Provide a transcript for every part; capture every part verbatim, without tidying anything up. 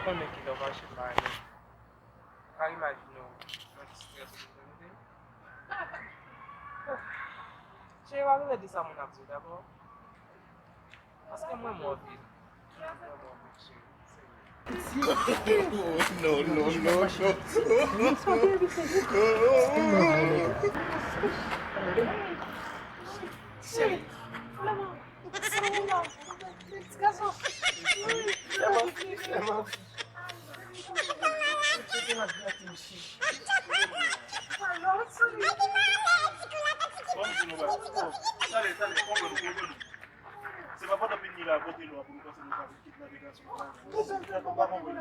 Konnen kilè w mache pa ale. Pa imajine w nan ti strès ou te mete. Cheri, pa bezwen di sa moun ap di w dabò. Paske mwen renmen w anpil. Mwen renmen w anpil, cheri. Serye. No, no, no, no. Cheri. Ti gason. Se pa pandan vin la vote lwa pou nou panse nou ka vin kidnape gason sa. Nou pa konprann.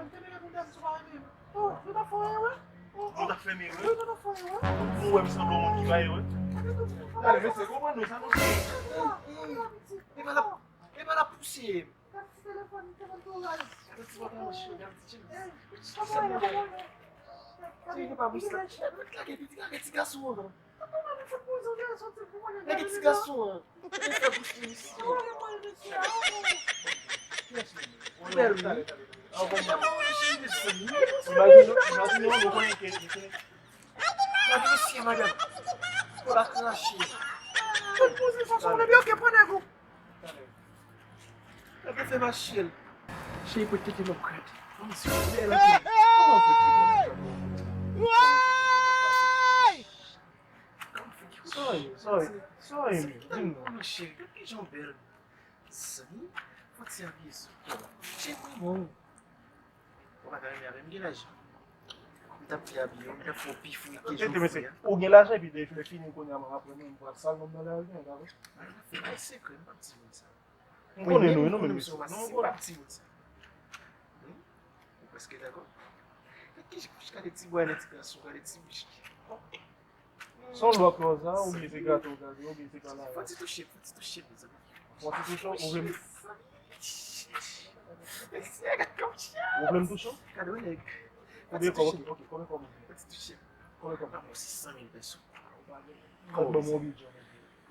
Nou ta fè m erè. Ou wè m sanble yon moun ki pa erè. Gade mesye, konprann nou sa nou fè. Epa l ap, epa l ap pouse m. Gade ti papa machin, gade ti James. Ti nou pa pouse la. Gade ti gason an. Lage ti gason an. Li fè bouch li misye. Bèl wi. Imajine, imajine, nou konnen ke, nou konnen. Lage misye, madanm. Pou la krache. Tout poze fason, ou lè byen, ok, pran nèg ou. Lage fè mache l. Cheri, pou tete lòk rad. Kòman si ou bèl anpil. Kòman pou tete lòk rad? Sorry, sorry, sorry, di m non. Cheri, gad kijan w bèl. Zanmi, fò ti abiye sou kò. Cheri, kòman w? Ou pa ta renmen avè m, gen lajan. M t ap fè abiye w, m t ap fè w pi fou ke jan w fè a. Ou gen lajan epi depi lè fini kounye a m ap aprann ou m pral sal nonm nan lari an, ta vre? Bay sekrè, m p ap di moun sa. M konnen nou, nou menm mesye. M p ap di moun sa. Ou prèske dakò? Gade ti bwa nan ti gason, gade ti bouch li. Se yon lwa klòz la, oubyen se gato w gade, oubyen se pa la. Fò ti touche, fò ti touche, mezanmi. Fò ti touche, ou vle m. Ou vle m touche w? Gade yon nèg. Oubyen kòb, ok, ok, konbyen kòb ou vle? Fò ti touche. Konbyen kòb? Ba m yon sis san mil pèso. Kòb ban m yon bidjè.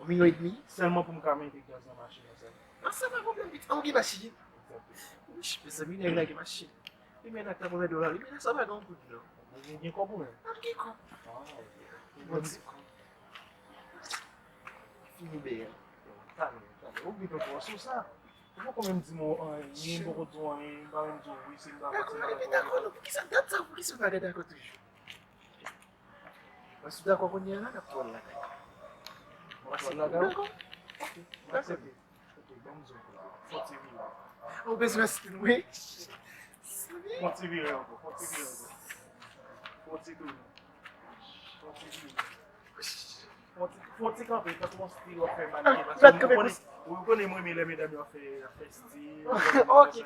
Yon milyon edmi? Sèlman pou m ka mete gaz nan machin nan sèlman. Nan sa pa pwoblèm, pitit. An, ou gen machin? Wouch, mezanmi, nèg la gen machin. Li mennen ak katreven dola, li mennen sa pa gen yon goud non. Ou gen kòb ou menm? An gen kòb. Ah, ok. Bon, ti kòb. Fini byen. Talè, talè. Ou gen kòb sou sa. Ou poko menm di m anyen, m poko di w anyen, m pa menm di w wi, si m dakò, si m pa dakò. Dakò, dakò, non. Poukisa dat sa, poukisa w pa gen dakò toujou? Mwen sou dakò kounye a la, n ap pran l lakay. Mwen sou dakò. Ok. Aksepte. Ok, ban m di w kote. Fò ti vire. Ou bezwen stil, wi. Fò ti vire ankò, fò ti vire ankò. Fò ti tounen. Fò ti vire. Fò ti, fò ti kanpe, tankou yon stil w ap fè manke, paske ou konnen, ou konnen mwen renmen lè medam yo ap fè, ap fè stil. Ok, ok,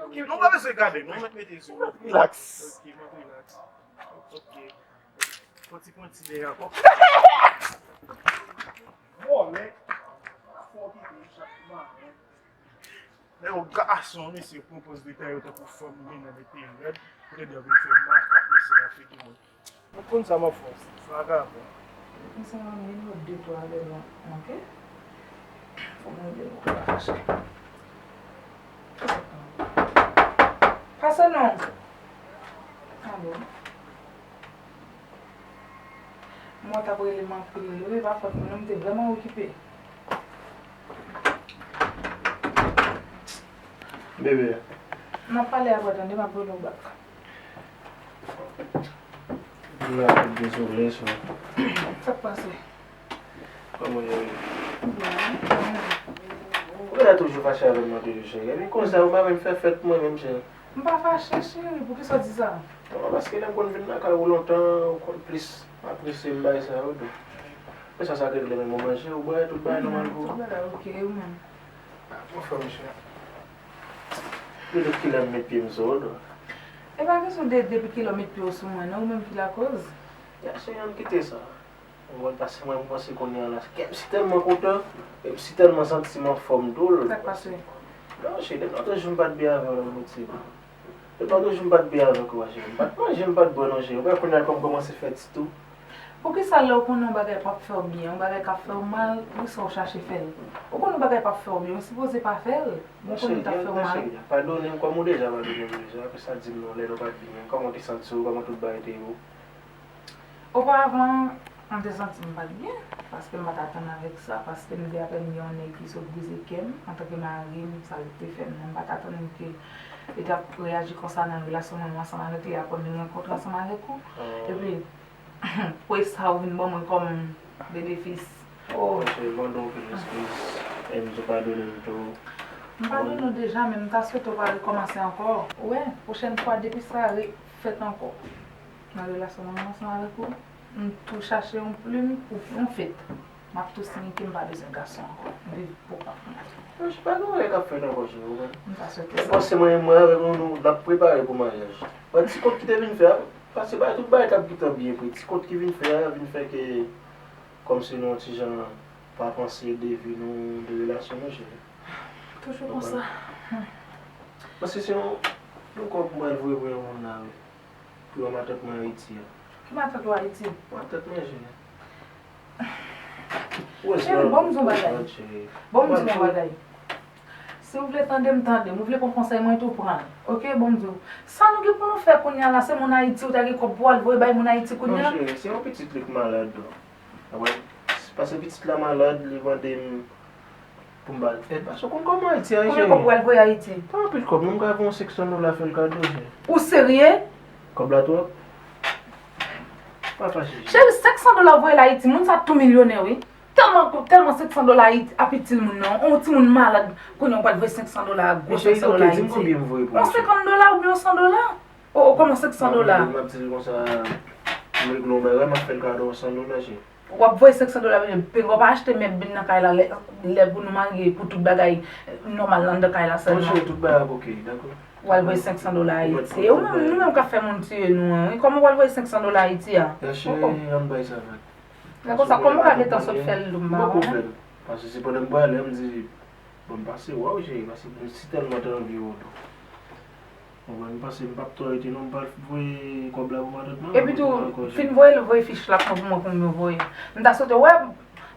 ok. Nou pa bezwen gade, nou mèt mete sou. Relax. Ok, mwen relax. Ok. Fò ti pran ti dèyè ankò. Vòlè. Fò kite chak maten. Lè yon gason, mesye, pran pòz detay yo tankou fanm, li nan mete rèd, pou te dwe vin fè makak, mesye, nan figi mwen. Ou konn sa m ap fè w, vagabon. Konsa, m vin wè de twa lè non, ok? Fò m rele nou pa fache. Pase non. Alo. Mwen t ap rele m anpil wi, pa fòt mwen non, m te vrèman okipe. Bebe. N ap pale apre, tande, m ap rele w bak. M la, dezole, so. Sa k pase? Kòman w ye? Byen. Ou genlè toujou fache avè m nan toujou, cheri. Epi konsa, ou pa menm fè fèt mwen menm, cheri. M pa fache, cheri. Poukisa w di sa? Non, paske lè m konn vin lakay ou lontan, ou konn plis apresye m bagay sa yo tou. Men sa, sa k regle menm, ou manje, ou bwè, tout bagay nòmal pou ou. Tout bagay ok, ou menm? Anfen, mesye. Depi kilè m met pye m sou ou, tou? E pa kesyon de depi kilè w met pye w sou mwen, non, ou menm ki lakoz. Ya, cheri, ann kite sa. Ou konprann, paske mwen, m panse kounye a la, kè m si tèlman kontan, e m si tèlman santi m anfòm tou. Sa k pase? Non, cheri, depi lòt jou m pa t byen avè w la, m retire. Depi lòt jou m pa t byen avèk ou a, cheri. M pa t manje, m pa t bwè non, cheri. Ou wè kounye a kò m kòmanse fè ti tou. Poukisa lè w konnen yon bagay p ap fè w byen, yon bagay k ap fè w mal, poukisa w chache fè l? Ou konnen yon bagay p ap fè w byen, ou sipoze pa fè l, men w konnen l t ap fè w mal. Padone m kòm ou deja padone m deja, apre sa di m non, lè nou pa t byen, kòman w te santi w, kòman tout bagay te ye? Oparavan, m te santi m pa t byen, paske m pa t atann avèk sa, paske m te apèn gen yon nèg ki sot brize kè m, antanke mari m, sa l te fè m nan, m pa t atann ke li t ap reyaji konsa nan relasyon mwen ansanm avèk li, apre m vin rankontre ansanm avèk ou. Epi, pou sa ou vin ban mwen kòm benefis. Oh. Mwen mande w anpil eskiz, Enzo padone m tou. M padone w deja, men m ta swete w pa rekòmanse ankò. Ou wè, pwochèn fwa, depi sa refèt ankò nan relasyon mwen ansanm avèk ou, m tou chache yon plim pou yon fèt. M ap tou siyen ke m pa bezwen gason ankò. M viv pou kont mwen. Monchè, pa gen anyen k ap fèt ankò, cheri, ou konprann? M ta swete sa. Mwen panse mwen, mwen avèk ou, nou, n ap prepare pou maryaj. Wè, ti kont ki te vin fè a, paske bagay, tout bagay t ap gentan byen pre. Ti kont ki vin fè a, vin fè ke kòmsi nou yon ti jan pa panse de vi nou, de relasyon nou, cheri. Toujou konsa. Paske se yon, yon kòb mwen voye pou yon moun la, wi. Pou yon matant mwen Ayiti a. Ki matant ou Ayiti? Matant mwen, cheri. Cheri, bon m di w yon bagay. Bon m di w yon bagay. Si w vle tande m, tande m. Ou vle pran konsèy mwen tou, pran l. Oke, bon m di w. Sa nou gen pou nou fè kounye a la, se moun Ayiti, ou ta gen kòb pou w al voye bay moun Ayiti kounye a? Non, cheri, se yon pitit li k malad, non. Paske pitit la malad, li mande m pou m ba l èd. Paske ou konn kòman Ayiti a ye, cheri. Konbyen kòb ou pral voye Ayiti? Pa anpil kòb, non, m ka voye yon senk san dola, fè l kado, cheri. Ou serye? Kòb la twòp? Pa fache, cheri. Cheri, senk san dola voye l Ayiti, moun sa tou milyonè, wi. Tèlman, tèlman senk san dola Ayiti ap itil moun nan. Yon timoun malad, kounye a ou pral voye senk san dola, gwo senk san dola Ayiti. Yon senkant dola oubyen yon san dola? Oh, oh, kòman senk san dola? M ap di l konsa, m regle yon bagay, m ap fè l kado yon san dola, cheri. W ap voye senk san dola, men peng, w pa achte mèb vin nan kay la, lè, lè pou nou marye, pou tout bagay nòmal anndan kay la sèlman. Monchè, tout bagay ap oke, dakò? W al voye senk san dola Ayiti. E ou menm, nou menm k ap fè moun tiye nou an, wi. Kòman w al voye senk san dola Ayiti a? Ya, cheri, ann bay sa vag. Lè konsa, kòman w ka gentan sot fè l tou, m pa konnen. Paske se pandan m prale, m di, bon, m pase wè w, cheri, paske m si tèlman te anvi wè w tou. Konprann, m panse m p ap twò rete non, m pral voye kòb la pou matant mwen. Epi tou, fin voye l, voye fich la pou mwen pou m voye. M ta swete wè,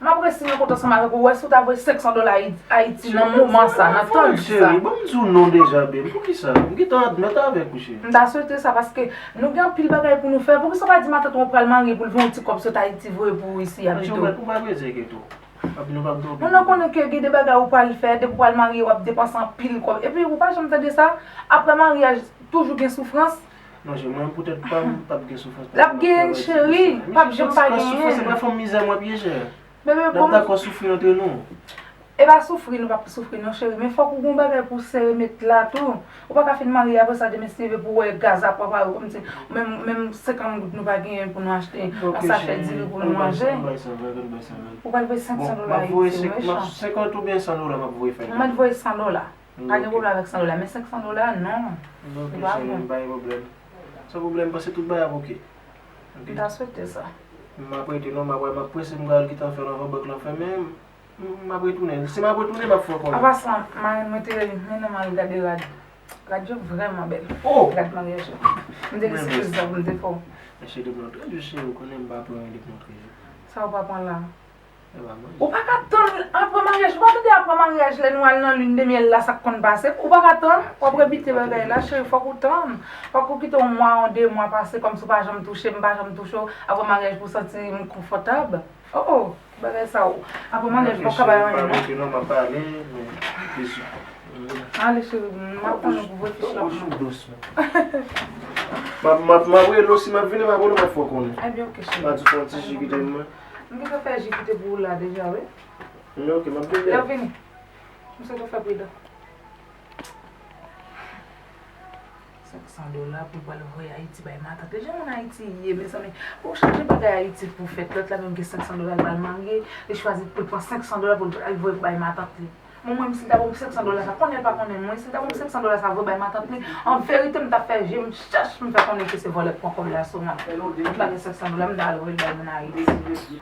m ap resi nan kont ansanm avèk ou, wè si w ta voye senk san dola Ayiti, Ayiti nan moman sa, nan tan sa. Cheri, bon, m di w non deja, babe. Poukisa? M gentan admèt avèk ou, cheri. M ta swete sa, paske nou gen anpil bagay pou nou fè. Poukisa w pa di matant ou pral marye pou l voye yon ti kòb sot Ayiti voye pou ou isi a pito? Ou pa bezwen enkyete w. Moun nan konnen ke gen de bagay ou pral fè, depi w pral marye, w ap depanse anpil kòb. Epi ou pa janm tande sa, apre maryaj, toujou gen soufrans. Non, cheri, mwen poutèt pa m, p ap gen soufrans. L ap gen, cheri, p ap janm pa genyen. Soufrans, se pa fanm mizè mwen ap ye, cheri. Bebe, bon. N ap dakò soufri antre nou. E pa soufri, nou p ap soufri non, cheri, men fòk ou gen yon bagay pou w sere met la tou. Ou pa ka fin marye, apre sa, demen si Dye vle pou w wè gaz ap pran pare, kòmsi menm, menm senkant goud nou pa genyen pou nou achte yon sachè diri pou nou manje. Ou pral voye senk san dola Ayiti, se mechan. Senkant oubyen san dola m ap voye fè l? Ou mèt voye san dola. Pa gen pwoblèm avèk san dola, men senk san dola, non. Li pa bon. Pa gen pwoblèm. San pwoblèm, m panse tout bagay ap oke. M ta swete sa. M ap rete non, m ap, m ap prese, m pral gentan fè l anvan bank lan fèmen. M, m ap retounen. Si m ap retounen, m ap fè w konnen. An pasan, mari mwen te mennen m al gade rad. Rad yo vrèman bèl. Oh! Rad maryaj yo. M te gen sipriz sa pou m te fè w. Mesye, demontre yo, cheri, ou konnen m pa pran demontre yo. Sa ou pa pran la? E pa manje. Ou pa ka tann apre maryaj. Ou pa tande apre maryaj, lè nou al nan lin de myèl la, sa k konn pase? Ou pa ka tann? W ap rebite bagay la, cheri, fòk ou tann. Fòk ou kite yon mwa, yon de mwa pase, kòmsi w pa janm touche m, m pa janm touche w. Apre maryaj, pou w santi m konfòtab. Oh, oh. Bagay sa ou. Apre maryaj ou pap ka bay anyen non. Non, m ap pale, men, ale cheri, m ap tann ou pou voye fich la pou mwen. M ap, m ap, m ap rele w si m ap vini, m ap rele w, m ap fè w konnen. Ebyen, oke, cheri. M a di fè yon ti ji kite m mwen. M gentan fè ji kite pou ou la deja, wi. Men oke, m ap vini. Lè w vini. M swete w fè pridan. Senk san dola pou l pral voye Ayiti bay matant li. Jan moun Ayiti ye, mezanmi. Pou w chanje bagay Ayiti pou fèt, lòt la menm gen senk san dola, l pral marye, li chwazi pou l pran senk san dola pou l al voye bay matant li. Mwen, mwen, si l ta ban m senk san dola sa, konnen l pa konnen mwen, si l ta ban m senk san dola sa, voye bay matant li, an verite, m t ap fè je m chèch, m fè konnen ke se vòlè k pran kòb la sou mwen. M pa gen senk san dola, m ta al voye l bay moun Ayiti.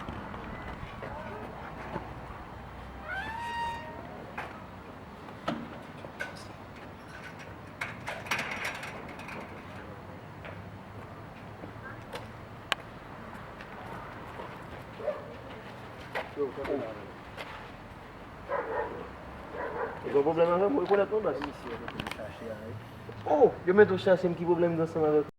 Ou gen pwoblèm avè m, ou rekonèt mwen, baz? Oh, yo mete w chache m, ki pwoblèm m gen ansanm avèk ou?